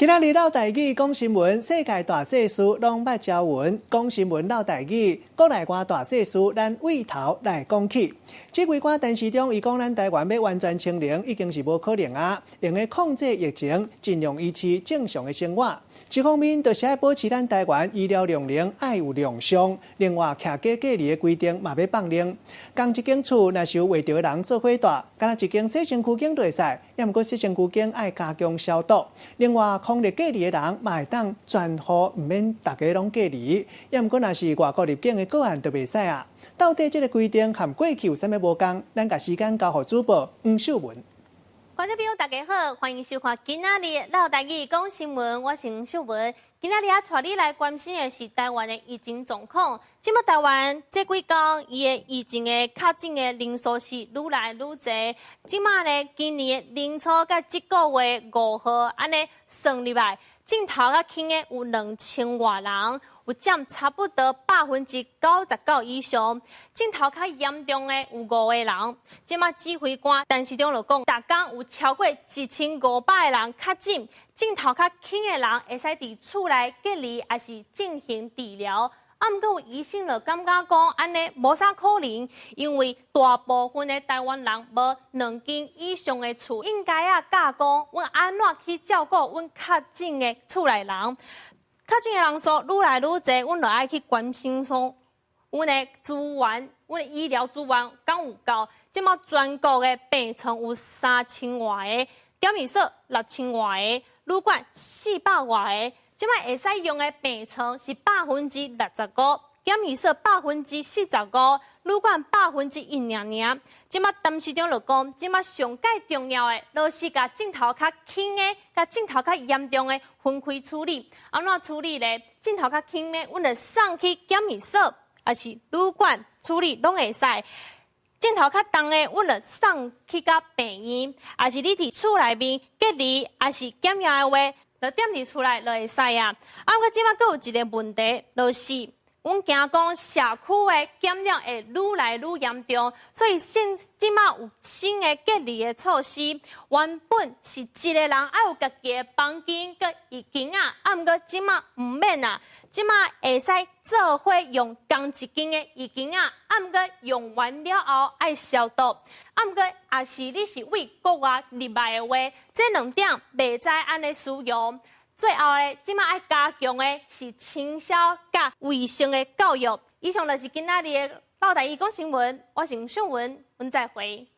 今仔日嘮台語講新聞，世界大細事攏捌朝聞。講新聞嘮台語，國內外大細事，咱對頭來講起。指揮官陳時中伊講，咱台灣欲完全清零已經是無可能啊，用閣控制疫情，盡量維持正常的生活。一方面，就是愛保持咱台灣醫療量能愛有量上，另外，徛家隔離的規定嘛欲放寬。仝一間厝若是有穢著的人做伙住，敢若一間洗身軀間就會使，抑毋過洗身軀間愛加強消毒。另外，防疫隔離的人嘛會當全戶毋免逐家攏隔離，抑毋過若是外國入境的個案就袂使啊。到底這个規定和過去有啥物無仝？咱共時間交予主播黃秀文。觀眾朋友，大家好，歡迎收看今仔日嘮台語講新聞，我是黃秀文。今仔日啊，帶你來關心的是台灣的疫情狀況。這馬台灣這幾工，伊的疫情的確診的人數是愈來愈濟。這馬呢，今年的年初佮這個月5號按呢算入來，症頭較輕的有2000外人，有佔差不多99%以上。症頭較嚴重的有五個人。這馬指揮官陳時中就講，逐工有超過1500個人確診，症頭較輕的人會使佇厝內隔離，抑是進行治療。啊，毋過有醫生就感覺講，按呢無啥可能，因為大部分的台灣人無兩間以上的厝，應該啊教講，阮按怎去照顧阮確診的厝內人，確診的人數愈來愈濟，阮就愛去關心說，阮的資源，阮的醫療資源敢有夠？這馬全國的病床有3000外個，檢疫所6000外個，旅館400外個。這馬會使用的病床是65%，檢疫所45%，旅館1%爾爾。這馬陳時中就講，這馬上蓋重要的，就是共症頭較輕的、共症頭較嚴重的分開處理。按怎處理咧？症頭較輕的，阮就送去檢疫所，抑是旅館處理攏會使。症頭較重的，阮就送去到病院，抑是你佇厝內面隔離，抑是檢驗的話，就踮佇厝內就會使啊。啊，毋過這馬閣有一个問題，就是阮驚講社區的感染會愈來愈嚴重，所以現這馬有新的隔離的措施。原本是一個人愛有家己的房間佮浴巾仔，啊，毋過這馬毋免啊，這馬會使做伙用仝一間的浴巾仔，啊，毋過用完了後愛消毒。啊，毋過若是你是對國外入來的話，這兩點袂使按呢使用。最後咧，這馬愛加強的是清消佮衛生的教育。以上就是今仔日的嘮台語講新聞，我是吳秀文，阮再會。